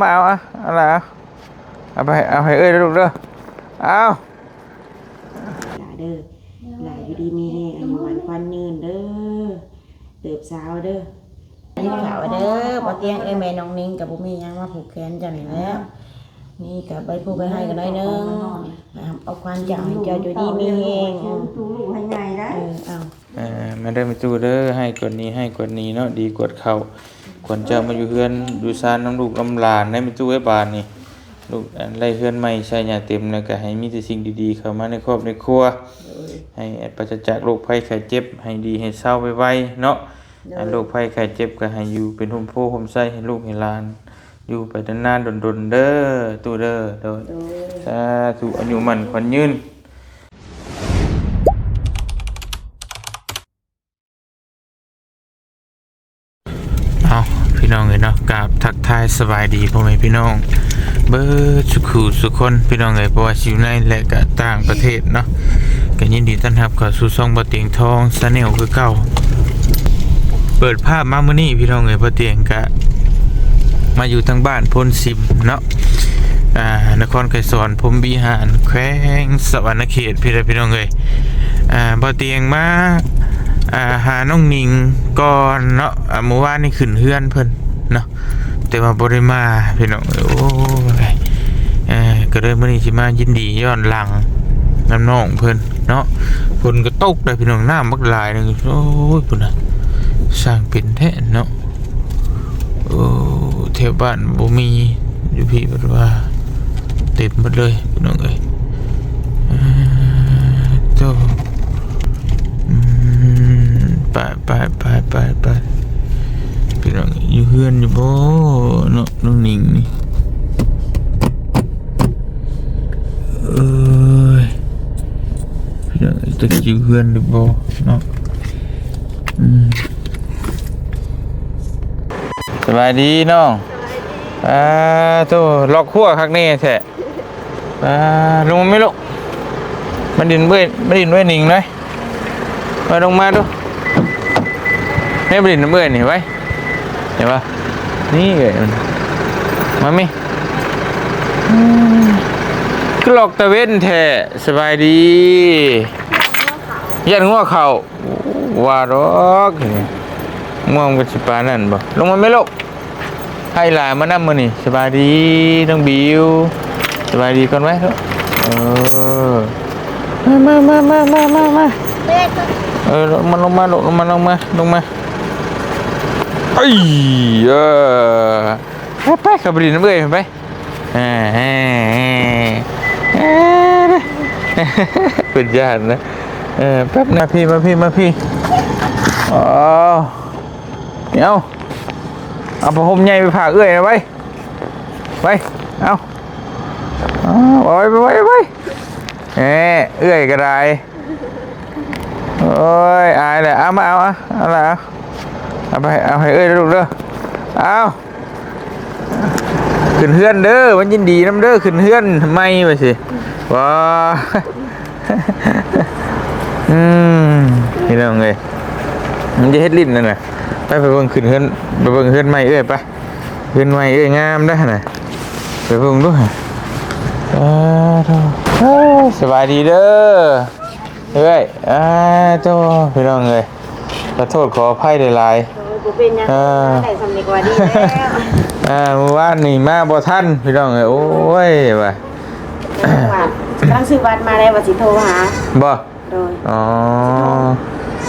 ມາເອົາ ເອົາ ເອົາລະ ເອົາ ເອົາໄປ ເອົາໃຫ້ເອື້ອຍເດີລູກເດີ ເອົາ ຫຼາເດີ ຫຼາຢູ່ດີມີແຮງ ອາຍຸໝັ້ນຂວັນຍືນເດີ ເຕີບສາວເດີ ເອົາເດີ ບໍ່ຕຽງເອີຍ ແມ່ນ້ອງນິງກໍບໍ່ມີຫຍັງມາຜູກແຂນເຈົ້ານີ້ແຫຼະ ນີ້ກໍໄປຜູກໄປໃຫ້ກັນໜ້ອຍໜຶ່ງ ເອົາຂວັນເຈົ້າໃຫ້ເຈົ້າຢູ່ດີມີແຮງ ເອີ ເອົາ ເອີ ມາເດີແມ່ຕູ້ເດີ ໃຫ້ກວດໜີ້ ໃຫ້ກວດໜີ້ເນາະ ດີກວດເຂົ້າ ຂວັນເຈົ້າມາຢູ່ເຮືອນຢູ່ຊານນຳລູກນຳຫຼານໄດ໋ແມ່ຕູ້ເອີຍ ບາດນີ້ ລູກອັນໄດ້ເຮືອນໃໝ່ໃຊ້ຫຍ້າເຕັມ ແລ້ວກໍໃຫ້ມີແຕ່ສິ່ງດີໆເຂົ້າມາໃນຄອບໃນຄົວ ໃຫ້ປາສະຈາກໂລກໄພໄຂ້ເຈັບ ໃຫ້ດີໃຫ້ເຊົາໄວໆເນາະ ໂລກໄພໄຂ້ເຈັບກໍໃຫ້ຢູ່ເປັນຮົ່ມໂພຮົ່ມໄຊໃຫ້ລູກໃຫ້ຫຼານ ຢູ່ໄປນານໆດົນໆເດີຕູ້ເດີ ໂດຍ ສາທຸ ອາຍຸໝັ້ນຂວັນຍືນ. ເອົາ ພີ່ນ້ອງເອີຍເນາະ ກາບທັກທາຍສະບາຍດີພໍ່ແມ່ພີ່ນ້ອງເບິດສູ່ຄູ່ສູ່ຄົນ ພີ່ນ້ອງເອີຍ ບໍ່ວ່າຊິຢູ່ໃນ ແລະ ກະຕ່າງປະເທດເນາະ ກະຍິນດີຕ້ອນຮັບເຂົ້າສູ່ຊ່ອງບໍ່ຕຽງທອງ Channel ຄືເກົ່າ. ເປີດພາບມາມື້ນີ້ພີ່ນ້ອງເອີຍ ບໍ່ຕຽງກະມາຢູ່ທາງບ້ານໂພນຊິມເນາະ ອ່າ ນະຄອນໄກສອນ ພົມວິຫານ ແຂວງສະຫວັນນະເຂດ ພີ່ນ້ອງເອີຍ ອ່າ ບໍ່ຕຽງມາ ອ່າ ຫານ້ອງນິງກ່ອນເນາະ ອ່າ ມື້ວານນີ້ຂຶ້ນເຮືອນເພິ່ນເນາະ ແຕ່ວ່າບໍ່ໄດ້ມາພີ່ນ້ອງເອີຍ ໂອ້ຍ ເອີ ກໍເລີຍມື້ນີ້ຊິມາຍິນດີຍ້ອນຫຼັງນຳນ້ອງເພິ່ນເນາະ ຝົນກໍຕົກໄດ໋ພີ່ນ້ອງ ນ້ຳບັກຫຼາຍໜຶ່ງ ໂອ້ຍ ພຸ້ນນະ ຊ່າງເປັນແທ້ເນາະ ໂອ້ ແຖວບ້ານບໍ່ມີ ຢູ່ພີ້ເພິ່ນວ່າເຕັມໝົດເລີຍພີ່ນ້ອງເອີຍ ເອີ ໂຕ ອືມ ໄປ ໄປ ໄປ ໄປ ໄປ ພີ່ນ້ອງ ຢູ່ເຮືອນຢູ່ບໍ່ເນາະ ນ້ອງນິງນີ້ ເອີຍ ພີ່ນ້ອງ ຈັກຢູ່ເຮືອນຫຼືບໍ່ເນາະ ອືມ ສະບາຍດີນ້ອງ ສະບາຍດີ ອ່າ ໂຕ ລັອກຄົວຄັກແນ່ແທ້ ອ່າ ລົງມາແມ່ລູກ ມາຫຼິ້ນເອື້ອຍ ມາຫຼິ້ນເອື້ອຍນິງໜ້ອຍ ມາລົງມາດູ ແມ່ມາຫຼິ້ນນຳເອື້ອຍນີ້ໄວ້ ເຫັນບໍ່ ນີ້ເອີຍ ມາແມ່ ອືມ ຄືລັອກຕາເວັນແທ້ ສະບາຍດີ ຢ້ານງົວເຂົ້າ ວ່າດອກ ງ່ວງກໍຊິປານນັ້ນບໍ່ ລົງມາແມ່ລູກ ໃຫ້ຫຼານມານຳມື້ນີ້ ສະບາຍດີ ນ້ອງບິວ ສະບາຍດີກ່ອນໄວ້ເຖາະ ເອີ ມາ ມາ ມາ ເອີ ລົງມາ ລົງມາລູກ ລົງມາ ລົງມາ ລົງມາ ເອີ ໄປໆ ເຂົ້າໄປຫຼິ້ນນຳເອື້ອຍໄປ ອ່າ ເພິ່ນຢ້ານນະ ເອີ ແປັບນະ ມາພີ້ ມາພີ້ ມາພີ້ ອໍ ເອົາ ເອົາຜ້າຫົ່ມໃຫຍ່ໄປຝາກເອື້ອຍນະ ໄວ ໄວ ເອົາ ເອົາ ໄວ ໄວ ໄວ ໄວ ແນ່ ເອື້ອຍກໍໄດ້ ໂອ້ຍ ອາຍແຫຼະ ເອົາ ມາເອົາ ເອົາ ເອົາລະ ເອົາ ເອົາໄປ ເອົາໃຫ້ເອື້ອຍເດີລູກເດີ ເອົາ ຂຶ້ນເຮືອນເດີ ມັນຍິນດີນຳເດີ ຂຶ້ນເຮືອນໃໝ່ວ່າຊິ ວ້າ ອືມ ພີ່ນ້ອງເອີຍ ມັນຈະເຮັດຫຼິ້ນນັ້ນນະ ໄປ ໄປເບິ່ງຂຶ້ນເຮືອນ ໄປເບິ່ງເຮືອນໃໝ່ເອື້ອຍ ໄປ ເຮືອນໃໝ່ເອື້ອຍງາມເດ້ຫັ້ນນະ ໄປເບິ່ງດູ ເອີ ໂທ້ ເອີ ສະບາຍດີເດີ ເອື້ອຍ ອ່າ ໂທ້ ພີ່ນ້ອງເອີຍ ຂໍໂທດຂໍອະໄພຫຼາຍໆ ໂດຍ ບໍ່ເປັນຫຍັງ ເອີ ໄດ້ສ່ຳນີ້ກໍວ່າດີແລ້ວ ອ່າ ມື້ວານນີ້ມາບໍ່ທັນ ພີ່ນ້ອງເອີຍ ໂອ້ຍ ວ່າ ວ່າກຳລັງຊື້ບັດມາແລ້ວ ວ່າຊິໂທຫາ ບໍ່? ໂດຍ ອໍ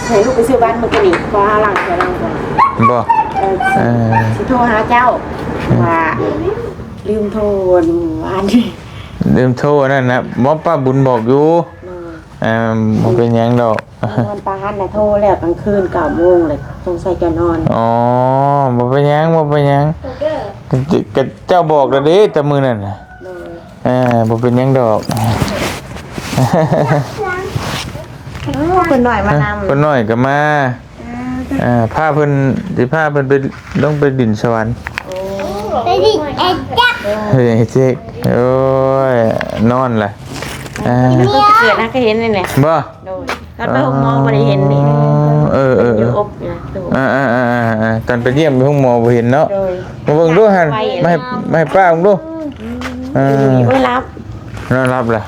ໃຫ້ລູກໄປຊື້ບັດມື້ກີ້ນີ້ ເພາະວ່າເຮົາຫຼັງສວຍຫຼັງກ່ອນ ບໍ່? ເອີ ເອີ ຊິໂທຫາເຈົ້າ ອືມ ວ່າລືມໂທມື້ວານນີ້ ລືມໂທອັນນັ້ນນະ ບໍ່ ປ້າບຸນບອກຢູ່ ໂດຍ ອ່າ ບໍ່ເປັນຫຍັງດອກ ນອນປານນະ ໂທແລ້ວກາງຄືນເກົ້າໂມງແລ້ວ ສົງໄສຈະນອນ ອໍ ບໍ່ເປັນຫຍັງ ບໍ່ເປັນຫຍັງ ກະ ກະເຈົ້າບອກແລ້ວເດ້ ແຕ່ມື້ນັ້ນນະ ໂດຍ ເອີ ບໍ່ເປັນຫຍັງດອກ ໂອ້ ຄົນນ້ອຍມານຳ ຄົນນ້ອຍກໍມາ ອ່າ ພາເພິ່ນ ຊິພາເພິ່ນໄປ ລົງໄປດິນສະຫວັນ ໂອ້ ໄປດິນໄອ້ຈັກ ເອີ ໄອ້ເຈັກ ໂອ້ຍ ນອນລະ ອ່າ ເພິ່ນເກີດນະ ກໍເຫັນນີ້ແຫຼະ ບໍ່? ໂດຍ ຄັນໄປໂຮງໝໍບໍ່ໄດ້ເຫັນນີ້ ເອີ ເອີ ເອີ ຢູ່ອົບນະ ຕູ້ ອ່າໆໆໆ ຕອນໄປຢ້ຽມໂຮງໝໍບໍ່ເຫັນເນາະ. ໂດຍ ມາເບິ່ງດູຫັ້ນ ມາໃຫ້ ມາໃຫ້ປ້າເບິ່ງດູ. ອືມ ເອີ ໂອ້ຍ ຫຼັບ ນອນຫຼັບລະ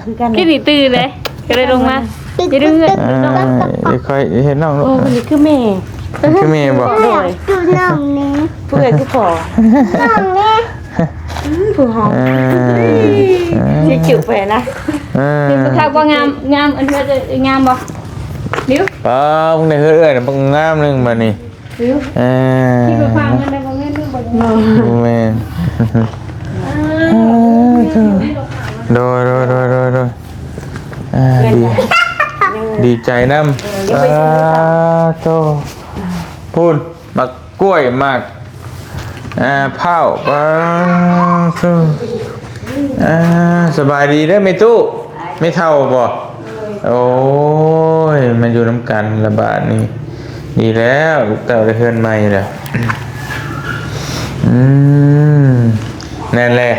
ຄືກັນ ຄິດນີ້ຕື່ນເດ້ ກໍເລີຍລົງມາ. ຢ່າດື້ ອ່າ ຄ່ອຍເຮັດນ້ອງລູກ. ໂອ້ ນີ້ຄືແມ່ ຄືແມ່ບໍ່? ໂດຍ ດູນ້ອງແດ່ ຜູ້ໃດຄືພໍ່? ນ້ອງແດ່ ອືມ ຜູ້ຮອງ ເອີ ຊິຈູບໄປນະ. ເອີ ເຮັດຄັກບໍ່? ງາມ ງາມ ອັນເຮືອນງາມບໍ່? ດິວ ປ້າ ມຶງໄດ້ເຮືອນເອື້ອຍນະ ບັກງາມໜຶ່ງບາດນີ້. ເອີ ຄິດວ່າຝາກເງິນໄດ້ບໍ່ແມ່ນ ບໍ່ແມ່ນ. ອ່າ ໂດຍ ໂດຍ ໂດຍ ໂດຍ ໂດຍ. ອ່າ ດີ ດີໃຈນຳ. ເອີ ເອີ ໂຕ ພຸ້ນ ໝາກກ້ວຍ ໝາກ ອ່າ ພ້າວ ປ້າ ໂຕ ອ່າ ສະບາຍດີເດີແມ່ຕູ້. ແມ່ເຖົ້າບໍ່? ໂອ້ຍ ມາຢູ່ນຳກັນລະບາດນີ້ ດີແລ້ວ ລູກເຕົ້າໄດ້ເຮືອນໃໝ່ແລ້ວ. ອືມ ແມ່ນແຫຼະ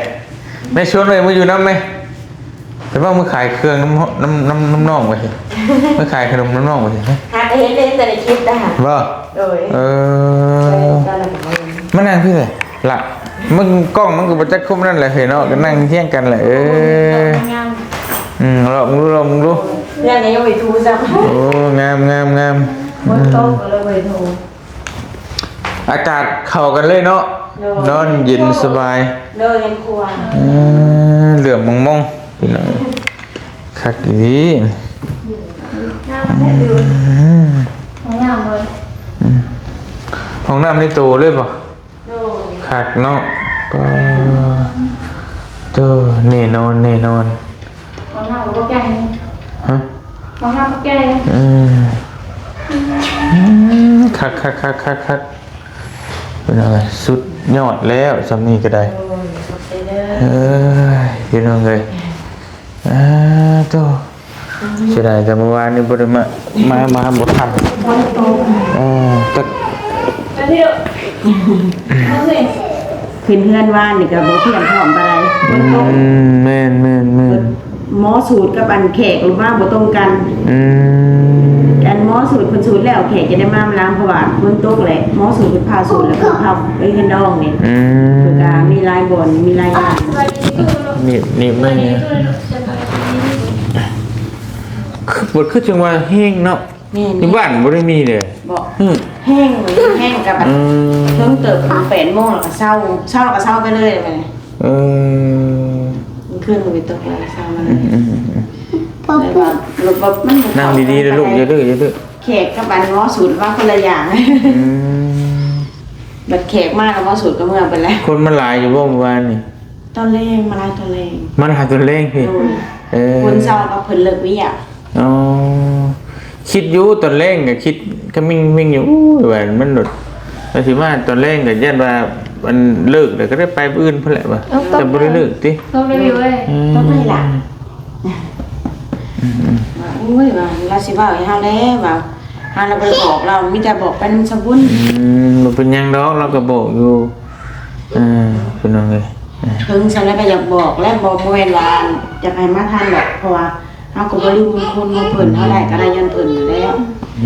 ແມ່ຊວນເອີຍ ມາຢູ່ນຳແມ. ແຕ່ວ່າມາຂາຍເຄື່ອງນຳ ນຳ ນຳ ນຳນ້ອງໄວ້ຊິ ມາຂາຍຂະໜົມນຳນ້ອງໄວ້ຊິ. ຫາກໍເຫັນ ເຫັນແຕ່ໃນຄລິບນະ. ບໍ່? ໂດຍ ເອີ ມານັ່ງພີ້ເລີຍລະ ມຶງກ້ອງມັນກໍບໍ່ຈັກຄຸມນັ້ນແຫຼະເຮີ້ຍເນາະ ກໍນັ່ງຄຽງກັນແຫຼະ. ເອີ ອືມ ລອງດູ ລອງດູ ເຮືອນກໍຍັງບໍ່ໄດ້ຖູຊ້ຳ. ໂອ້ ງາມ ງາມ ງາມ ຝົນຕົກກໍເລີຍບໍ່ໄດ້ຖູ. ອາກາດເຂົ້າກັນເລີຍເນາະ. ໂດຍ ນອນເຢັນສະບາຍ. ໂດຍ ເຮືອນຄົວ ເອີ ເຫຼື້ອມມອງໆ ພີ່ນ້ອງ ຄັກອີ່ຫຼີ. ງາມແທ້ ອືມ ຫ້ອງນ້ຳເລີຍ ອືມ ຫ້ອງນ້ຳໃນໂຕເລີຍບໍ່? ໂດຍ ຄັກເນາະ. ປ້າ ໂຕ ແນ່ນອນ ແນ່ນອນ. ຫ້ອງນ້ຳກໍບໍ່ໃຫຍ່. ຮະ? ຫ້ອງນ້ຳບໍ່ໃຫຍ່. ເອີ ອືມ ຄັກໆໆໆໆ ເປັນຫຍັງ ສຸດຍອດແລ້ວ ຊ່ຳນີ້ກໍໄດ້. ໂອ້ຍ ຂອບໃຈເດີ. ເອີຍ ພີ່ນ້ອງເອີຍ ອ່າ ໂຕ ເສຍດາຍແຕ່ມື້ວານນີ້ບໍ່ໄດ້ມາ ມາ ມາບໍ່ທັນ. ເອີ ແຕ່ ຂຶ້ນເຮືອນວານນີ້ກໍບໍ່ພຽງພ້ອມປານໃດ. ອືມ ແມ່ນໆໆ ໝໍສູດກັບອັນແຂກມາບໍ່ຕົງກັນ. ອືມ ອັນໝໍສູດເພິ່ນສູດແລ້ວ ແຂກຈະໄດ້ມານຳຫຼັງ ເພາະວ່າຝົນຕົກແຫຼະ ໝໍສູດເພິ່ນພາສູດ ແລ້ວເພິ່ນພາໄປເຮືອນນ້ອງນີ້. ອືມ ເພິ່ນກໍມີຫຼາຍບ່ອນ ມີຫຼາຍຢ່າງ. ນີ້ ນີ້ແມ່ນ ຄື ຄືຈັ່ງວ່າແຮງເນາະ. ແມ່ນ ຢູ່ບ້ານບໍ່ໄດ້ມີເດ້. ບໍ່ ອືມ ແຮງເວີຍ ແຮງກັບ ອືມ ເຖິງເຕີບແປດໂມງແລ້ວກໍເຊົາ ເຊົາແລ້ວກໍເຊົາໄປເລີຍບາດນີ້. ເອີ ຄືນກໍໄປຕົກແລ້ວເຊົາມາເລີຍ. ອືມໆໆ ແຕ່ວ່າລົດບໍ່ ມັນບໍ່ ນັ່ງດີໆເດີລູກ ຢ່າດື້ ຢ່າດື້. ແຂກກັບອັນໝໍສູດມາຄົນລະຢ່າງ. ອືມ ບັດແຂກມາແລ້ວໝໍສູດກໍເມືອໄປແລ້ວ. ຄົນມາຫຼາຍຢູ່ບໍ່ມື້ວານນີ້? ຕອນແລງ ມາຫຼາຍຕອນແລງ. ມາຫຼາຍຕອນແລງພີ້. ໂດຍ ເອີ ຄົນເຊົາກັບເພິ່ນເລີກວຽກ. ອໍ ຄິດຢູ່ຕອນແລງກໍຄິດກະມິ່ງໆຢູ່ ອູ້ຍ ວ່າມັນໂດດ ວ່າຊິມາຕອນແລງກໍຢ້ານວ່າມັນເລີກແລ້ວ ກໍໄດ້ໄປມື້ອື່ນພຸ້ນແຫຼະວ່າ. ເອົ້າ ແຕ່ບໍ່ໄດ້ເລີກຕິ? ຕົກແລ້ວຢູ່ເວີຍ. ອືມ ຕົກແລ້ວລະ. ອືມໆ ວ່າ ໂອ້ຍ ວ່າລາວຊິເວົ້າໃຫ້ເຮົາແລ້ວວ່າ ເຮົາລະບໍ່ໄດ້ບອກລາວ ມີແຕ່ບອກໄປນຳສາບຸນ. ອືມ ບໍ່ເປັນຫຍັງດອກ ລາວກໍບອກຢູ່. ເອີ ພີ່ນ້ອງເອີຍ ເຖິງຊັ້ນແລ້ວກໍຢາກບອກແຫຼະ ບໍ່ ບໍ່ແມ່ນວ່າຢາກໃຫ້ມາທັນດອກ ເພາະວ່າເຮົາກໍບໍ່ລືມບຸນຄຸນຂອງເພິ່ນ ເຮົາໄດ້ກໍໄດ້ຍ້ອນເພິ່ນຫັ້ນແຫຼະ.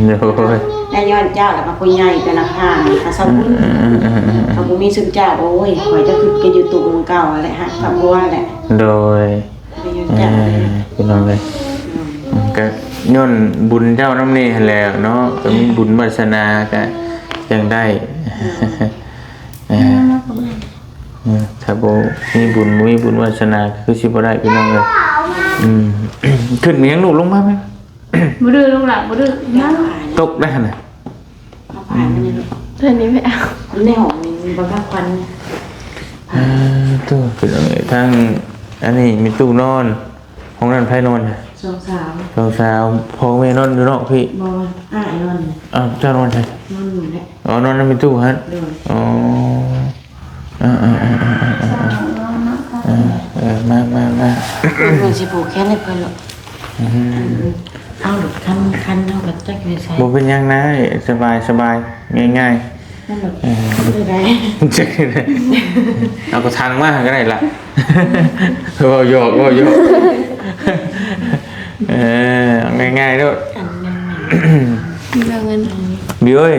ໂດຍ ໄດ້ຍ້ອນເຈົ້າ ແລ້ວກໍຜູ້ໃຫຍ່ແຕ່ລະທ່ານ ກໍສາບຸນ. ເອີໆໆໆ ຖ້າບໍ່ມີຊຸມເຈົ້າ ໂອ້ຍ ຂ້ອຍຈະຄຶດກັນຢູ່ຕຸ່ມເກົ່າຫັ້ນແຫຼະ ຮັກຄອບຄົວແຫຼະ. ໂດຍ ໄດ້ຍ້ອນເຈົ້າ ເອີ ພີ່ນ້ອງເອີຍ ອືມ ກໍຍ້ອນບຸນເຈົ້ານຳນີ້ຫັ້ນແຫຼະເນາະ ກໍມີບຸນວາສະໜາກໍຈັ່ງໄດ້. ເອີ ເອີ ຖ້າບໍ່ມີບຸນ ບໍ່ມີບຸນວາສະໜາ ຄືຊິບໍ່ໄດ້ ພີ່ນ້ອງເອີຍ. ອືມ ຂຶ້ນມາຍັງລູກ ລົງມາແມ່. ບໍ່ດື້ລູກຫຼານ ບໍ່ດື້. ຕົກໄດ້ຫັ້ນນະ. ເອົາຜ້າມານີ້ລູກ ເທື່ອນີ້ແມ່ເອົາ ໃນຫ້ອງນີ້ມີບໍ່ ຜ້າຂວັນ. ເອີ ໂຕ ພີ່ນ້ອງເອີຍ ທາງອັນນີ້ມີຕູ້ນອນ. ຫ້ອງນັ້ນໃຜນອນ? ສອງສາວ ສອງສາວ. ພໍ່ແມ່ນອນຢູ່ນອກພີ້? ບໍ່ ອ້າຍນອນ. ອ້າວ ເຈົ້ານອນໃສ? ນອນຢູ່ແຫຼະ. ອໍ ນອນນຳແມ່ຕູ້ຫັ້ນ. ໂດຍ. ອໍ ເອີໆໆໆໆ ເອີ ເອີ ມາໆໆ ເພິ່ນຊິຜູກແຂນໃຫ້ເພິ່ນໂລດ. ອືມ ເອົາໂລດ ຄັນ ຄັນເຮົາກໍຈັກຢູ່ໃສ. ບໍ່ເປັນຫຍັງນາ ສະບາຍໆ ງ່າຍໆ. ນັ້ນແຫຼະ ເອີ ຈັກໄດ້ ຈັກໄດ້ ເອົາກະຖັງມາກໍໄດ້ລະ. ເວົ້າຫຍອກ ເວົ້າຫຍອກ. ເອີ ເອົາງ່າຍໆໂລດ. ອັນນັ້ນ ເລື່ອງເງິນ ບິວເອີຍ.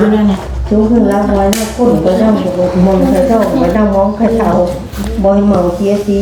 ຢູ່ແລ້ວນະ ຊຸມເພິ່ນລັກໄວ້ນະ ຄົນໄປນັ່ງໝ່ອງເຂົາເຈົ້າ ໄປນັ່ງມອງເຂົາເຈົ້າ ບໍ່ໃຫ້ເມົາເສຍສີ.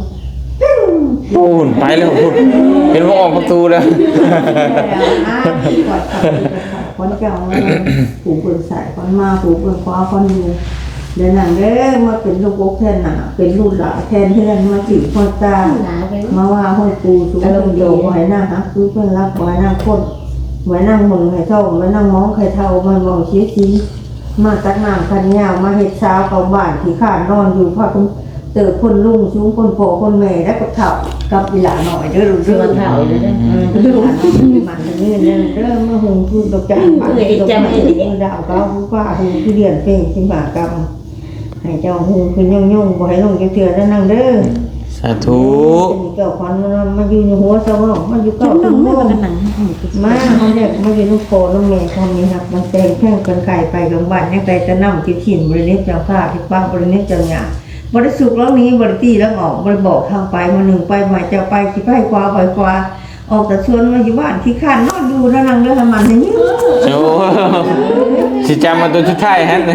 ໂອ້ຍ ໄປແລ້ວພຸ້ນ ເຫັນວ່າອອກປະຕູແລ້ວ ຂອນເຈົ້າ ຜູ້ເບິ່ງຊ້າຍຂອນມາ ຜູ້ເບິ່ງຂວາຂອນຢູ່ ແລະນາງເດີ ມາເປັນລູກອົກແທນໜ້າ ເປັນລູກຫຼ້າແທນເຮືອນ ມາຊິຮອດຕາ ມາວ່າຮອດປູ່ສູງເທິງດີ ບໍ່ໃຫ້ນາງຮັກຄືເພິ່ນຮັກ ບໍ່ໃຫ້ນາງຄົນ ບໍ່ໃຫ້ນາງໝົນໄຂ່ທອງ ບໍ່ໃຫ້ນາງໝອງໄຂ່ເທົາ ບໍ່ໃຫ້ເວົ້າເສຍສີ ມາຕັກນ້ຳຂັນຍາວ ມາເຮັດຊາເຂົ້າບ້ານ ຂີ້ຄ້ານນອນຢູ່ ພາຄົນເຕີບຄົນລຸງສູງ ຄົນພໍ່ຄົນແມ່ ແລະບັກເຖົ້າກັບອີ່ຫຼ້ານ້ອຍເດີລູກເດີ ເຖົ້າເດີ ອືມ ລູກຫຼານມັນນີ້ເດີ ມາຮຸ່ງຄືດອກຈານ ເອີຍ ດອກຈານ ດາວເຂົາ ຟ້າຮຸ່ງຄືດຽນເປັນສິມາກຳ ໃຫ້ເຈົ້າຮຸ່ງຂຶ້ນຍົງໆ ບໍ່ໃຫ້ລົງຈັກເທື່ອເດີນາງເດີ ສາທຸ ເຈົ້າຂວັນມາຢູ່ໃນຫົວສະເວົ້າ ມາຢູ່ເກົ້າ ມາ ເຮົາແຍກມາຢູ່ນຳພໍ່ນຳແມ່ ຄວາມມີຮັກມັນແຕງແພງເປັນໄຂ່ໄປໂລງບານ ຍັງໄດ້ແຕ່ນ້ຳກິນກິນ ບໍ່ໄດ້ເນັບເຈົ້າຂ້າ ທີ່ປາກບໍ່ໄດ້ເນັບເຈົ້າຫຍ້າ ບໍ່ໄດ້ສຸກລັງໜີ ບໍ່ໄດ້ຕີລັງອອກ ບໍ່ໄດ້ບອກທາງໄປ ມື້ໜຶ່ງໄປບໍ່ໃຫ້ເຈົ້າໄປ ຊິໄປຂວາໄປຂວາ ອອກຈາກສວນມາຢູ່ບ້ານ ຂີ້ຄ້ານນອນຢູ່ ນາງເດີ ໃຫ້ມັນໃຫ້ຍືນ ໂອ້ ຊິຈຳເອົາຕົວສຸດທ້າຍຫັ້ນ ເ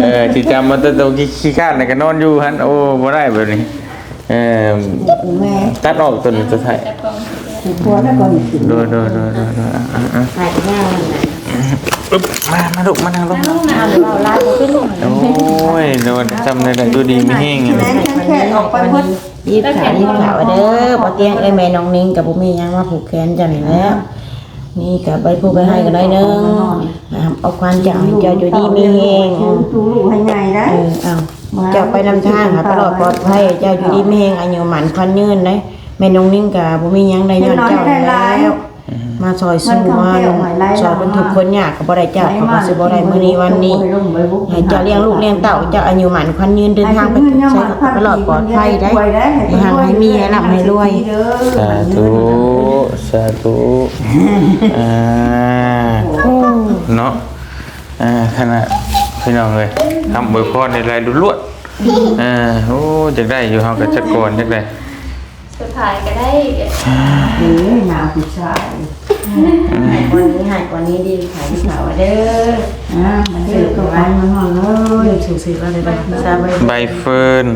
ອີ ຊິຈຳເອົາແຕ່ໂຕຂີ້ ຂີ້ຄ້ານ ແລ້ວກໍນອນຢູ່ຫັ້ນ ໂອ້ ບໍ່ໄດ້ແບບນີ້ ເອີ ແມ່ ຕັດອອກຕົວນີ້ຕົວທ້າຍ ຜົວແລ້ວກໍນີ້ ໂດຍ ໂດຍ ໂດຍ ໂດຍ ໂດຍ ອ່ະ ອ່ະ ອ່ະ ຖ່າຍຍາວນັ້ນນະ ອຶບ ມາ ມາລູກ ມານັ່ງລົງ ມາ ເວົ້າຫຼາຍບໍ່ເປັນຫຍັງ ໂອ້ຍ ໂດຍ ຈຳໄດ້ ຢູ່ດີມີແຮງ ແຂນ ແຂນ ແຂນອອກໄປເບິດ ຍິບຂາວ ຍິບຂາວເດີ ບໍ່ຕຽງເອີຍ ແມ່ນ້ອງນິງກໍບໍ່ມີຫຍັງມາຜູກແຂນເຈົ້ານີ້ແຫຼະ ນີ້ກໍໄປຜູກໄປໃຫ້ກັນໜ້ອຍໜຶ່ງ ເອົາຄວັນເຈົ້າ ໃຫ້ເຈົ້າຢູ່ດີມີແຮງ ເອີ ເອົາ ເຈົ້າໄປນຳທາງໃຫ້ປະຫຼອດປອດໄພ ເຈົ້າຢູ່ດີມີແຮງ ອາຍຸໝັ້ນຂວັນຍືນເດ້ ແມ່ນ້ອງນິງກໍບໍ່ມີຫຍັງໄດ້ຍ້ອນເຈົ້ານີ້ແຫຼະ ມາຊ່ອຍຊຸມ ມາຊ່ອຍຄົນທຸກຄົນຍາກກໍບໍ່ໄດ້ ເຈົ້າເຂົາກໍຊິບໍ່ໄດ້ມື້ນີ້ວັນນີ້ ໃຫ້ເຈົ້າລ້ຽງລູກລ້ຽງເຕົ້າ ເຈົ້າອາຍຸໝັ້ນຂວັນຍືນ ເດີນທາງໄປໃສກໍໄປລອດປອດໄພໄດ້ ໃຫ້ຮັ່ງໃຫ້ມີ ໃຫ້ລ່ຳໃຫ້ລວຍ ສາທຸ ສາທຸ ອ່າ ເນາະ ອ່າ ຂະໜາດ ພີ່ນ້ອງເອີຍ ຄຳອວຍພອນໃຫ້ຫຼາຍລວດໆ ອ່າ ໂອ້ ຢາກໄດ້ຢູ່ ເຮົາກໍຈັກກ່ອນ ຢາກໄດ້ ສະພາຍກໍໄດ້ ເອີ ໜາຜູ້ຊາຍ ໃຫ້ກວ່ານີ້ ໃຫ້ກວ່ານີ້ດີ ໃຫ້ຜູ້ສາວເດີ ອ່າ ມັນເກີດກັບໄປມັນຮອດເລີຍ ໃບເຟີນ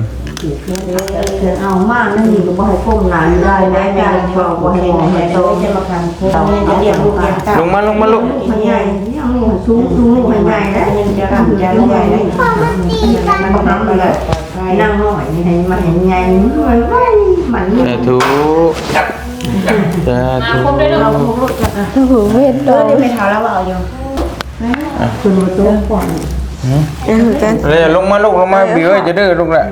ເອົາມານັ້ນນີ້ກໍບໍ່ໃຫ້ກົ້ມໜ້າຢູ່ໄດ້ນະ ຢ້ານເວົ້າບໍ່ໃຫ້ ໃຫ້ໂຕ ຈະມາຄຳຄົນ ຈະລ້ຽງລູກລ້ຽງເຕົ້າ ລົງມາ ລົງມາລູກ ໃຫຍ່ ຍັງລູກໃຫ້ສູງ ສູງລູກໃຫ້ໃຫຍ່ເດ້ ຍັງຈະລ່ຳຈະລວຍເດ້ ມັນທຳແລ້ວ ນາງນ້ອຍນີ້ໃຫ້ມາໃຫ້ໃຫຍ່ ມັນລວຍໄວ ມັນ ສາທຸ ສາທຸ ໂອ້ໂຫ ເຫັນໂຕ ເອີ ໄດ້ແມ່ເຖົ້າລາວເວົ້າຢູ່ ອ່ະ ເພິ່ນວ່າໂຕກ່ອນ ເອີ ຄືກັນ ແລ້ວລົງມາລູກ ລົງມາ ເອີ ບິວເອີຍ ຈະເດີລູກລະ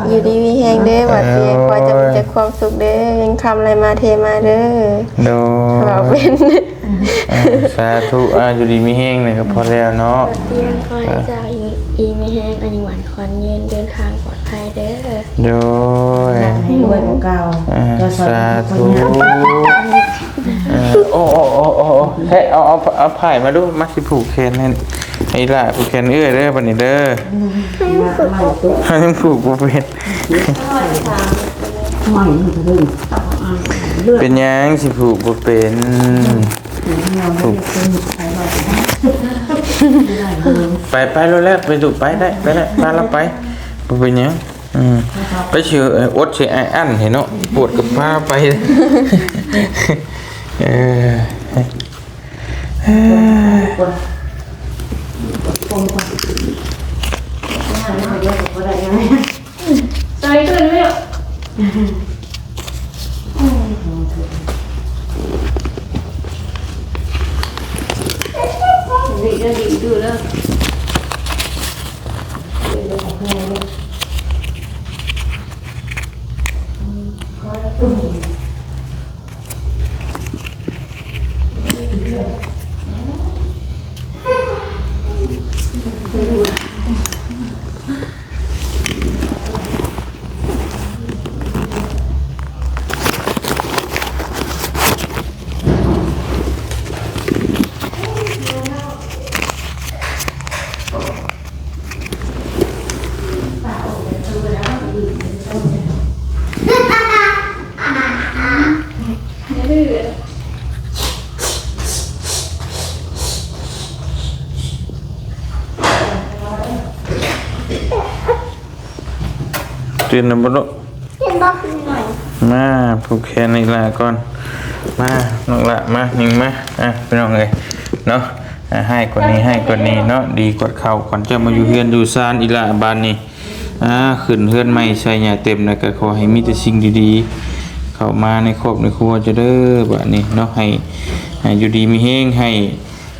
ຢູ່ດີມີແຮງເດີ ຫວັດດີ ຂໍໃຫ້ເຈົ້າມີແຕ່ຄວາມສຸກເດີ ເງິນຄຳໄຫຼມາເທມາເດີ ໂດຍ ເວົ້າເປັນ ອ່າ ສາທຸ ອ່າ ຢູ່ດີມີແຮງນີ້ກໍພໍແລ້ວເນາະ ຂໍໃຫ້ເຈົ້າຢູ່ດີມີແຮງ ອາຍຸໝັ້ນຂວັນຍືນ ເດີນທາງປອດໄພເດີ ໂດຍ ໃຫ້ລວຍກວ່າເກົ່າ ອ່າ ສາທຸ ເອີ ໂອ້ ໂອ້ ໂອ້ ໂອ້ ເອີ ເອົາ ເອົາ ເອົາຜ້າມາດູ ມາຊິຜູກແຂນໃຫ້ ໃຫ້ຫຼ້າ ຜູກແຂນເອື້ອຍເດີ ບັດນີ້ເດີ ໃຫ້ມັນຜູກບໍ່ເປັນ ເປັນຫຍັງຊິຜູກບໍ່ເປັນ ຜູກ ໄປ ໄປໂລດແລ້ວ ໄປລູກ ໄປໄດ້ ໄປໄດ້ ພາລາໄປ ບໍ່ເປັນຫຍັງ ອືມ ໄປຊິ ເອີ ອົດຊິອ້າຍອັ້ນໃຫ້ເນາະ ປວດກໍພາໄປ ເອີ ໃສ່ຂຶ້ນແລ້ວ ດີເດີ ດີເດີ ຕື່ນແລ້ວບໍ່ລູກ? ມາຜູກແຂນອີ່ຫຼ້າກ່ອນ ມາ ນ້ອງຫຼ້າ ມາ ຍິງມາ ອ່ະ ພີ່ນ້ອງເອີຍເນາະ ອ່ະ ຮ້າຍກວ່ານີ້ ຮ້າຍກວ່ານີ້ເນາະ ດີກວດເຂົ້າກ່ອນ ເຈົ້າມາຢູ່ເຮືອນຢູ່ຊານອີ່ຫຼ້າ ບາດນີ້ ອ່າ ຂຶ້ນເຮືອນໃໝ່ໃສ່ຫຍ້າເຕັມ ແລ້ວກໍຂໍໃຫ້ມີແຕ່ສິ່ງດີໆ ເຂົ້າມາໃນຄອບໃນຄົວເຈົ້າເດີ ບາດນີ້ເນາະ ໃຫ້ ໃຫ້ຢູ່ດີມີແຮງ ໃຫ້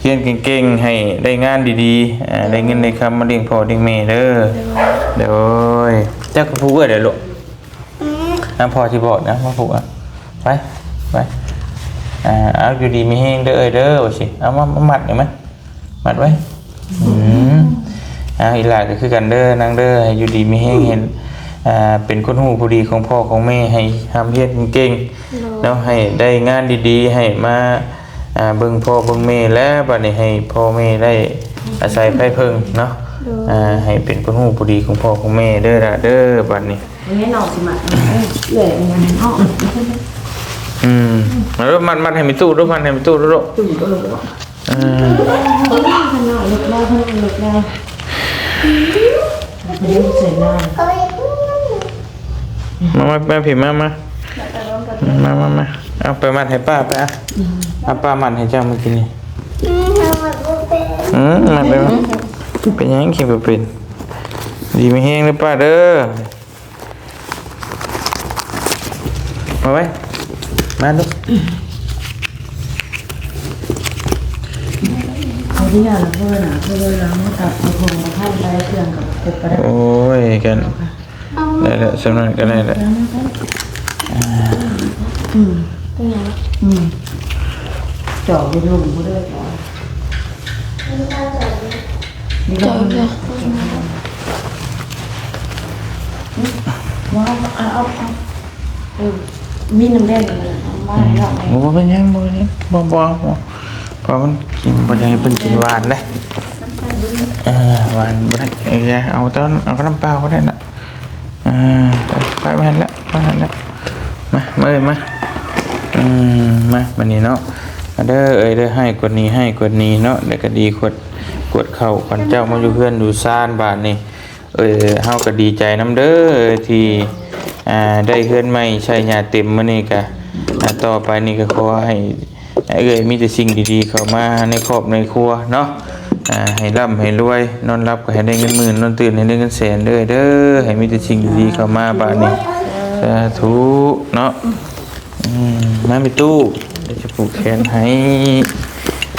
ຮຽນເກັ່ງໆ ໃຫ້ໄດ້ງານດີໆ ອ່າ ໄດ້ເງິນໄດ້ຄຳມາລ້ຽງພໍ່ລ້ຽງແມ່ເດີ ໂດຍ ເຈົ້າກໍຜູກເອື້ອຍເດີລູກ ອືມ ອ່າ ພໍ່ຊິບອກນະ ມາຜູກ ອ່ະ ໄປ ໄປ ອ່າ ເອົາ ຢູ່ດີມີແຮງເດີເອື້ອຍເດີ ວ່າຊິ ເອົາ ມາ ມາມັດນີ້ ມາ ມັດໄວ້ ອືມ ອ່າ ອີ່ຫຼ້າກໍຄືກັນເດີນາງເດີ ໃຫ້ຢູ່ດີມີແຮງ ເຫັນ ອ່າ ເປັນຄົນຮູ້ຜູ້ດີຂອງພໍ່ຂອງແມ່ ໃຫ້ຮ່ຳຮຽນເກັ່ງໆ ໂດຍ ເນາະ ໃຫ້ໄດ້ງານດີໆ ໃຫ້ມາ ອ່າ ເບິ່ງພໍ່ເບິ່ງແມ່ແລ້ວ ບາດນີ້ໃຫ້ພໍ່ແມ່ໄດ້ອາໄສໄພເພິ່ງເນາະ ໂດຍ ອ່າ ໃຫ້ເປັນຄົນຮູ້ຜູ້ດີຂອງພໍ່ຂອງແມ່ເດີລະເດີ ບາດນີ້ ແມ່ນ້ອງຊິມັດ ເອື້ອຍມັດໃຫ້ນ້ອງ ອືມ ມາລູກ ມັດ ມັດໃຫ້ແມ່ຕູ້ລູກ ມັດໃຫ້ແມ່ຕູ້ລູກ ຕູ້ ເອີ ເອີ ເອີ ເອີ ເອີ ເອີ ເອີ ເອີ ເອີ ເອີ ມາ ມາ ມາພີ້ ມາ ມາ ມາ ມາ ມາ ເອົາໄປມັດໃຫ້ປ້າໄປ ອ່ະ ອືມ ເອົາປ້າມັດໃຫ້ເຈົ້າມື້ກີ້ນີ້ ອືມ ມັດໄປ ມັດໄປ ມັດ ເປັນຫຍັງຄິດບໍ່ເປັນ ດີມີແຮງເດີປ້າເດີ ເອົາໄວ້ ມາລູກ ຂໍອະນຸຍາດນະ ເພິ່ນນະ ເພິ່ນເວລາມາຕັດເອົາຂອງມາໃຫ້ໄປເຄື່ອງກັບຄົບກໍໄດ້ ໂອ້ຍ ກັນ ໄດ້ແລ້ວ ສ່ຳນັ້ນກໍໄດ້ແລ້ວ ອືມ ເປັນຫຍັງ ອືມ ຈອກຢູ່ລຸ່ມພຸ້ນເດີ ຈອກຢູ່ ເອົາ ເອົາ ເອົາ ເອີ ມີນ້ຳແດງ ເອົາມາໃຫ້ນ້ອງແດ່ ບໍ່ເປັນຫຍັງ ບໍ່ເປັນຫຍັງ ບໍ່ ບໍ່ ບໍ່ ເພາະມັນກິນ ບໍ່ຢາກໃຫ້ເພິ່ນກິນຫວານເດ້ ເອີ ຫວານບໍ່ໄດ້ ເອີ ເອົາແຕ່ ເອົາກັບນ້ຳເປົ່າກໍໄດ້ນະ ອ່າ ໄປ ໄປ ໄປຫັ້ນແຫຼະ ໄປຫັ້ນແຫຼະ ມາ ມາເອີຍ ມາ ອືມ ມາ ບາດນີ້ເນາະ ມາເດີເອີຍເດີ ຮ້າຍກວ່ານີ້ ຮ້າຍກວ່ານີ້ເນາະ ແລ້ວກໍດີກວດ ກວດເຂົ້າກ່ອນ ເຈົ້າມາຢູ່ເຮືອນຢູ່ຊານ ບາດນີ້ ເອີຍ ເຮົາກໍດີໃຈນຳເດີ ທີ່ ອ່າ ໄດ້ເຮືອນໃໝ່ໃຊ້ຫຍ້າເຕັມ ມື້ນີ້ກໍ ອ່າ ຕໍ່ໄປນີ້ກໍຂໍໃຫ້ ໃຫ້ເອື້ອຍມີແຕ່ສິ່ງດີໆເຂົ້າມາໃນຄອບໃນຄົວເນາະ ອ່າ ໃຫ້ລ່ຳໃຫ້ລວຍ ນອນຫຼັບກໍໃຫ້ໄດ້ເງິນໝື່ນ ນອນຕື່ນໃຫ້ໄດ້ເງິນແສນເດີ ເດີ ໃຫ້ມີແຕ່ສິ່ງດີໆເຂົ້າມາບາດນີ້ ສາທຸເນາະ ອືມ ມາແມ່ຕູ້ ດຽວຈະຜູກແຂນໃຫ້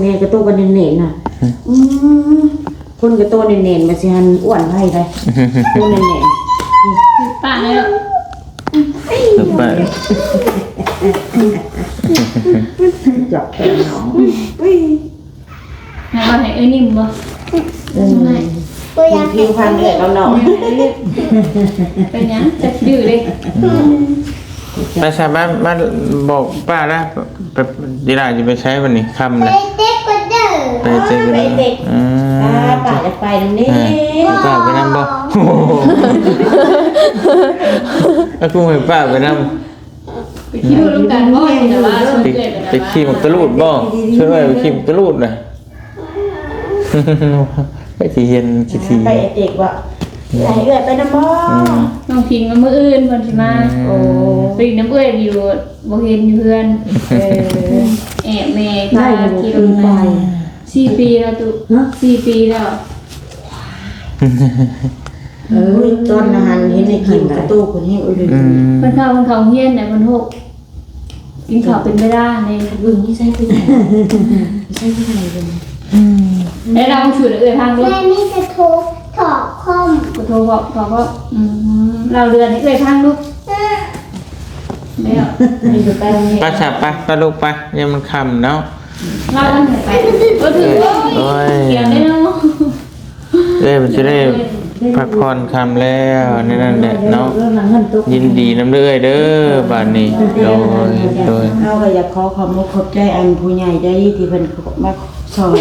ແນ່ ກະໂຕກໍແໜ້ນໆນະ. ອືມ ຄົນກະໂຕແໜ້ນໆ ມັນຊິຫັ້ນອ້ວນໃຜໄດ໋ ໂຕແໜ້ນໆ. ປາກແລ້ວ ໄປ ຈັບແຂນນ້ອງ ໃຫ້ວ່າໃຫ້ເອື້ອຍນິ້ມບໍ່? ເອີ ບໍ່ຢາກໃຫ້ ຜິວພັນເອື້ອຍກັບນ້ອງ ເປັນຫຍັງຈັກດື້ເດ້. ໄປຊະ ມາ ມາບອກປ້າລະ ໄປ ດີລາຊິໄປໃສບັດນີ້ ຄ່ຳແລ້ວ ໄປເຕັກກ່ອນເດີ ໄປເຕັກກ່ອນເດີ. ອໍ ໄປເຕັກ ອືມ ປ້າ ປ້າຢາກໄປນຳນີ້ ອ່າ ໃຫ້ປ້າໄປນຳບໍ່? ອາ ກູໃຫ້ປ້າໄປນຳ ໄປຂີ່ລົດນຳກັນບໍ່? ແຕ່ວ່າ ໄປ ໄປຂີ່ໝາກຕະລູດບໍ່? ຊວນເອື້ອຍໄປຂີ່ໝາກຕະລູດນະ ໄປຊິຮຽນຂີ່ຖີ່ ໄປເຕະບໍ່? ໃຫ້ເອື້ອຍໄປນຳບໍ່? ອືມ ນ້ອງພິງມາມື້ອື່ນເພິ່ນຊິມາ. ອືມ ໂອ້ ໄປຫຼິ້ນນຳເອື້ອຍຢູ່ ບໍ່ເຫັນຢູ່ເຮືອນ. ເອີ ແອບແມ່ພາຂີ່ລົດໄປ. ໄດ້ຢູ່ ໄປສີ່ປີແລ້ວຕຸ ຮະ? ສີ່ປີແລ້ວ. ເອີ ຕອນນັ້ນເຫັນໄອ້ຄິມກະໂຕເພິ່ນແຮງ ໂອ້ຍ ອືມ ເພິ່ນເຂົ້າ ເພິ່ນເຂົ້າໂຮງຮຽນແລ້ວ ເພິ່ນໂຮກ ກິນເຂົ້າເປັນເວລາແດ່. ເບິ່ງນິໄສເພິ່ນ ນິໄສເພິ່ນເລີຍ. ອືມ ແລ້ວລາວເວົ້າສູ່ເອື້ອຍຟັງດູ. ແມ່ມີແຕ່ໂທເທາະຄອມ ກໍໂທເທາະ ເທາະຄອມ. ອືມ ລາວເລື່ອນໃຫ້ເອື້ອຍຟັງດູ. ແລ້ວ ໄປຊະ ໄປ ໄປລູກໄປ ຍາມມັນຄ່ຳເນາະ. ລາວເອີ້ນໃຫ້ໄປ ບໍ່ຖືກ ໂອ້ຍ ໂອ້ຍ ກຽມໄດ້ເນາະ. ເອີ ມັນຊິໄດ້ພັກຜ່ອນຄ່ຳແລ້ວ ແນວນັ້ນແຫຼະເນາະ. ຍິນດີນຳເດີ້ເອື້ອຍເດີ້ ບາດນີ້. ໂດຍ ໂດຍ ເຮົາກໍຢາກຂໍຂອບມຸກຂອບໃຈອັນຜູ້ໃຫຍ່ໃຈດີທີ່ເພິ່ນມາຊ່ອຍ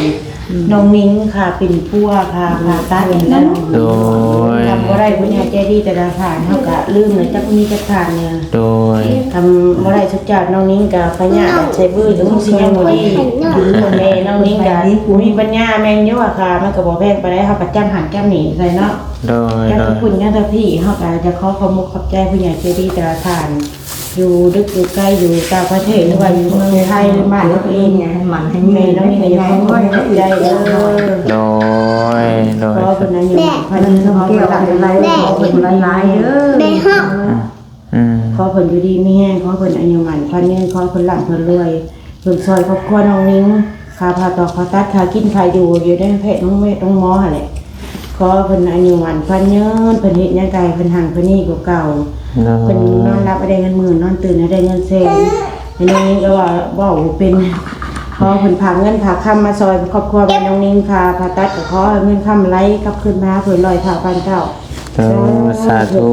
ນ້ອງນິງຄ່າປິ່ນປົວ ຄ່າຜ່າຕັດນີ້ແຫຼະ. ໂດຍ ຄຳບໍ່ໄດ້ຜູ້ໃຫຍ່ໃຈດີແຕ່ລະທ່ານ ເຮົາກໍລືມແລ້ວ ຈັກມີຈັກທ່ານແດ່. ໂດຍ ຄຳບໍ່ໄດ້ສຸດຍອດ ນ້ອງນິງກໍພະຍາດໃສ່ບືດ ກໍຄົງຊິຍັງບໍ່ດີ. ແມ່ນ້ອງນິງກໍບໍ່ມີປັນຍາ ແມ່ນຢູ່ວ່າຄ່າມັນກໍບໍ່ແພງປານໃດ ເຮົາກໍຈ້ຳຫັ້ນຈ້ຳນີ້ໃສ່ເນາະ. ໂດຍ ຈັກ ໂດຍ ທາງພຸ້ນ ຈັກທາງພີ້ ເຮົາກໍຢາກຂໍຂອບມຸກຂອບໃຈຜູ້ໃຫຍ່ໃຈດີແຕ່ລະທ່ານ ຢູ່ດຶກຢູ່ໄກ ຢູ່ຕ່າງປະເທດ ຫຼືວ່າຢູ່ເມືອງໄທ ຫຼືບ້ານເຮົາເອງ. ໃຫ້ໝັ້ນໃຫ້ຍືນ ແມ່ນ້ອງນິງກໍຢາກຂໍຂອບມຸກຂອບໃຈເດີ້. ໂດຍ ໂດຍ ຂໍເພິ່ນອາຍຸໝັ້ນຂວັນຍືນ ຂໍເພິ່ນລ່ຳເພິ່ນລວຍ ຂໍເພິ່ນຢູ່ດີມີແຮງ ຂໍເພິ່ນອາຍຸໝັ້ນຂວັນຍືນ ຂໍເພິ່ນລ່ຳເພິ່ນລວຍ ເພິ່ນຊ່ອຍຄອບຄົວນ້ອງນິງ ຄ່າຜ່າຕອກຜ່າຕັດ ຄ່າກິນຄ່າຢູ່ ຢູ່ໃນແພດໂຮງເວດໂຮງໝໍຫັ້ນແຫຼະ. ຂໍເພິ່ນອາຍຸໝັ້ນຂວັນຍືນ ເພິ່ນເຮັດຫຍັງກໍໃຫ້ເພິ່ນຮັ່ງເພິ່ນມີກວ່າເກົ່າ. ໂດຍ ເພິ່ນນອນຫຼັບໃຫ້ໄດ້ເງິນໝື່ນ ນອນຕື່ນໃຫ້ໄດ້ເງິນແສນ. ແມ່ນ້ອງນິງກໍເວົ້າ ເວົ້າບໍ່ເປັນ. ຂໍເພິ່ນພາເງິນພາຄຳມາຊ່ອຍຄອບຄົວແມ່ນ້ອງນິງ ຄ່າຜ່າຕັດ ກໍຂໍໃຫ້ເງິນຄຳໄຫຼກັບຄືນມາເພິ່ນຮ້ອຍເທົ່າພັນເທົ່າ. ເອີ ສາທຸ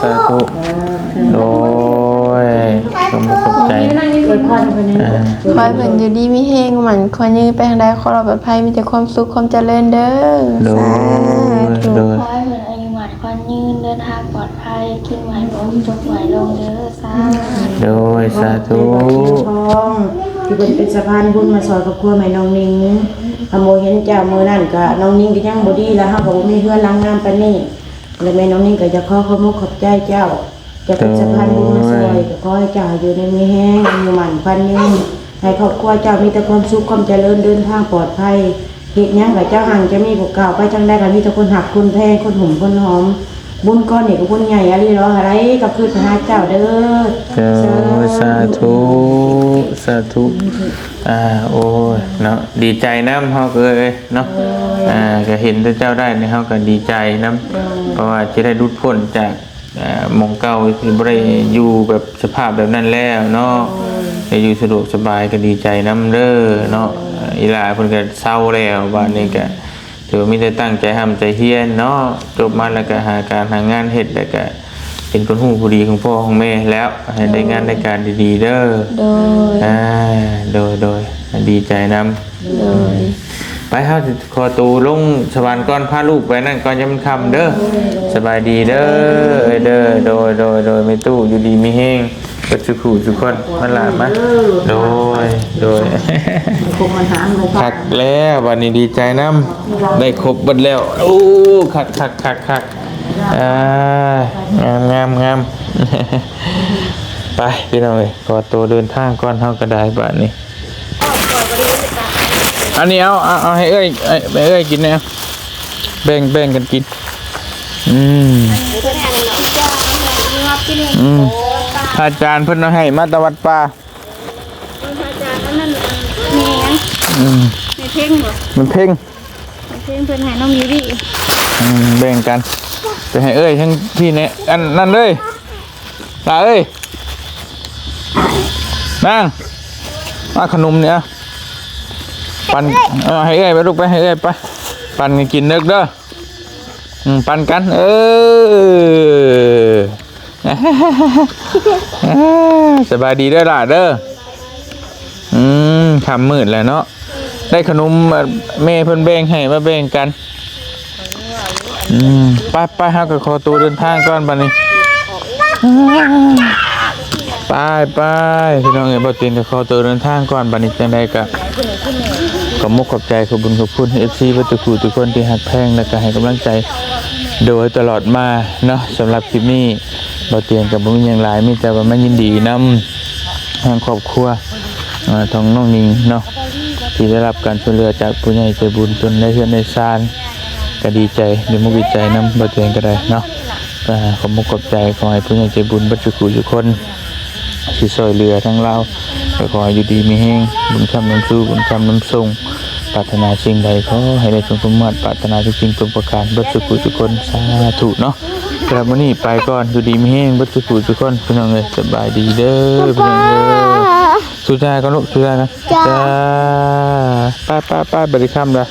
ສາທຸ ສາທຸ. ໂດຍ ຂອບໃຈ ອວຍພອນເພິ່ນ ເອີ ຂໍໃຫ້ເພິ່ນຢູ່ດີມີແຮງ ໝັ້ນຂວັນຍືນ ໄປທາງໃດຂໍລອດປອດໄພ ມີແຕ່ຄວາມສຸກຄວາມຈະເລີນເດີ້. ໂດຍ ສາທຸ ໂດຍ ຂໍໃຫ້ເພິ່ນອາຍຸໝັ້ນຂວັນຍືນ ເດີນທາງປອດໄພ ກິນໄວບໍ່ຕົກໄວລົງເດີ້. ໂດຍ ສາທຸ ທີ່ເພິ່ນເປັນສະພານບຸນມາຊ່ອຍຄອບຄົວແມ່ນ້ອງນິງ. ຄັນບໍ່ເຫັນເຈົ້າມື້ນັ້ນກະນ້ອງນິງກໍຍັງບໍ່ດີ ແລະເຮົາກໍບໍ່ມີເຮືອນຫຼັງງາມປານນີ້. ແລະແມ່ນ້ອງນິງກໍຢາກຂໍຂອບມຸກຂອບໃຈເຈົ້າ ເຈົ້າເປັນສະພານບຸນມາຊ່ອຍ. ໂດຍ ກໍຂໍໃຫ້ເຈົ້າຢູ່ດີມີແຮງ ອາຍຸໝັ້ນຂວັນຍືນ ໃຫ້ຄອບຄົວເຈົ້າມີແຕ່ຄວາມສຸກຄວາມຈະເລີນ ເດີນທາງປອດໄພ. ເຮັດຫຍັງກໍເຈົ້າຮັ່ງຈະມີກວ່າເກົ່າ ໄປທາງໃດກໍມີແຕ່ຄົນຮັກຄົນແພງ ຄົນຫຸ້ມຄົນຫອມ. ບຸນກ້ອນນີ້ກໍບຸນໃຫຍ່ອີ່ຫຼີເນາະ ໃຫ້ໄດ້ກັບຄືນໄປຫາເຈົ້າເດີ້. ໂດຍ ສາທຸ ສາທຸ ສາທຸ. ອ່າ ໂອ້ຍເນາະ ດີໃຈນຳເຮົາເອີຍເນາະ. ໂດຍ ອ່າ ກໍເຫັນແຕ່ເຈົ້າໄດ້ນີ້ ເຮົາກໍດີໃຈນຳ. ໂດຍ ເພາະວ່າຊິໄດ້ຫຼຸດພົ້ນຈາກ ອ່າ ໝ່ອງເກົ່າ ຊິບໍ່ໄດ້ຢູ່ແບບສະພາບແບບນັ້ນແລ້ວເນາະ. ໂດຍ ໄດ້ຢູ່ສະດວກສະບາຍ ກໍດີໃຈນຳເດີ້ເນາະ. ໂດຍ ອີ່ຫຼ້າເພິ່ນກໍເຊົາແລ້ວ ບາດນີ້ກໍ ຖືວ່າມີແຕ່ຕັ້ງໃຈຮ່ຳໃຈຮຽນເນາະ. ຈົບມາແລ້ວກໍຫາການຫາງານເຮັດ ແລ້ວກໍເປັນຄົນຮູ້ຜູ້ດີຂອງພໍ່ຂອງແມ່ແລ້ວ ໃຫ້ໄດ້ງານໄດ້ການດີໆເດີ້. ໂດຍ ອ່າ ໂດຍ ໂດຍ ດີໃຈນຳ. ໂດຍ ໄປ ເຮົາຊິຂໍໂຕລົງສະຫວັນກ່ອນ ພາລູກໄປນັ້ນກ່ອນ ຍັງມັນຄ່ຳເດີ້. ໂດຍ ສະບາຍດີເດີ້ ເອີຍເດີ້. ໂດຍ ໂດຍ ໂດຍ ແມ່ຕູ້ຢູ່ດີມີແຮງ ເບິດສູ່ຜູ້ສູ່ຄົນ ມາຫຼ້າມາ. ໂດຍ ໂດຍ ຄັກແລ້ວ ບັດນີ້ດີໃຈນຳ ໄດ້ຄົບເບິດແລ້ວ. ໂອ້ ຄັກໆໆໆ ອ່າ ງາມໆໆ. ໄປ ພີ່ນ້ອງເອີຍ ຂໍໂຕເດີນທາງກ່ອນ ເຮົາກໍໄດ້ບາດນີ້. ອັນນີ້ເອົາ ເອົາ ເອົາໃຫ້ເອື້ອຍ ໃຫ້ເອື້ອຍກິນແດ່ ແບ່ງ ແບ່ງກັນກິນ. ອືມ ອືມ ພະອາຈານເພິ່ນເອົາໃຫ້ມາແຕ່ວັດປ່າ. ອືມ ພະອາຈານ ອັນນັ້ນ ອັນ ແມ່ຫຍັງ? ອືມ ແມ່ເພັງບໍ? ແມ່ເພັງ ແມ່ເພັງເພິ່ນໃຫ້ນ້ອງຢູລີ. ອືມ ແບ່ງກັນ ໄປໃຫ້ເອື້ອຍທັງພີ້ແດ່. ອັນນັ້ນເລີຍ ຫຼ້າເອີຍ ນາງ ມາຂະໜົມນີ້ ເອົາ ປັນ ເອີ ໃຫ້ເອື້ອຍໄປລູກ ໄປ ໃຫ້ເອື້ອຍໄປ ປັນໃຫ້ກິນເດີເດີ ອືມ ປັນກັນ ເອີ ສະບາຍດີເດີຫຼ້າເດີ ອືມ ຄ່ຳມືດແລ້ວເນາະ ໄດ້ຂະໜົມ ເອີ່ ແມ່ເພິ່ນແບ່ງໃຫ້ ມາແບ່ງກັນ ອືມ ໄປໆ ເຮົາກໍຂໍຕົວເດີນທາງກ່ອນບັດນີ້ ໄປໆ ພີ່ນ້ອງເອີຍ ບໍ່ເຕັນກໍຂໍຕົວເດີນທາງກ່ອນບັດນີ້ ຈັ່ງໃດກໍຂອບມຸກຂອບໃຈ ຂອບບຸນຂອບຄຸນ ເອັຟຊີ ເບິດທຸກຜູ້ທຸກຄົນທີ່ຮັກແພງ ແລະກໍໃຫ້ກຳລັງໃຈໂດຍຕະຫຼອດມາເນາະ ສຳລັບຄລິບນີ້ ບໍ່ຕຽງກໍບໍ່ມີຫຍັງຫຼາຍ ມີແຕ່ວ່າມາຍິນດີນຳທາງຄອບຄົວ ເອີ່ ຂອງນ້ອງນິງເນາະ ທີ່ໄດ້ຮັບການຊ່ວຍເຫຼືອຈາກຜູ້ໃຫຍ່ໃຈບຸນ ຈົນໄດ້ເຮືອນໄດ້ຊານ ກໍດີໃຈ ດີມຸກດີໃຈນຳ ບໍ່ຕຽງກໍໄດ້ເນາະ ກໍຂອບມຸກຂອບໃຈ ຂໍໃຫ້ຜູ້ໃຫຍ່ໃຈບຸນເບິດທຸກຜູ້ທຸກຄົນ ທີ່ຊ່ວຍເຫຼືອທາງລາວ ກໍຂໍໃຫ້ຢູ່ດີມີແຮງ ບຸນຄ້ຳນຳສູ່ ບຸນຄ້ຳນຳສົ່ງ ປາດຖະໜາສິ່ງໃດ ຂໍໃຫ້ໄດ້ສົມຄວາມມຸ່ງມາດ ປາດຖະໜາທຸກສິ່ງທຸກປະການ ເບິດທຸກຜູ້ທຸກຄົນ ສາທຸເນາະ ສຳລັບມື້ນີ້ໄປກ່ອນ ຢູ່ດີມີແຮງ ເບິດທຸກຜູ້ທຸກຄົນ ພີ່ນ້ອງເອີຍ ສະບາຍດີເດີ ພີ່ນ້ອງເອີຍ ສູ່ຈາກັນລູກ ສູ່ຈາກັນ ຈ້າ ໄປໆໆ ບັດນີ້ຄ່ຳແລ້ວ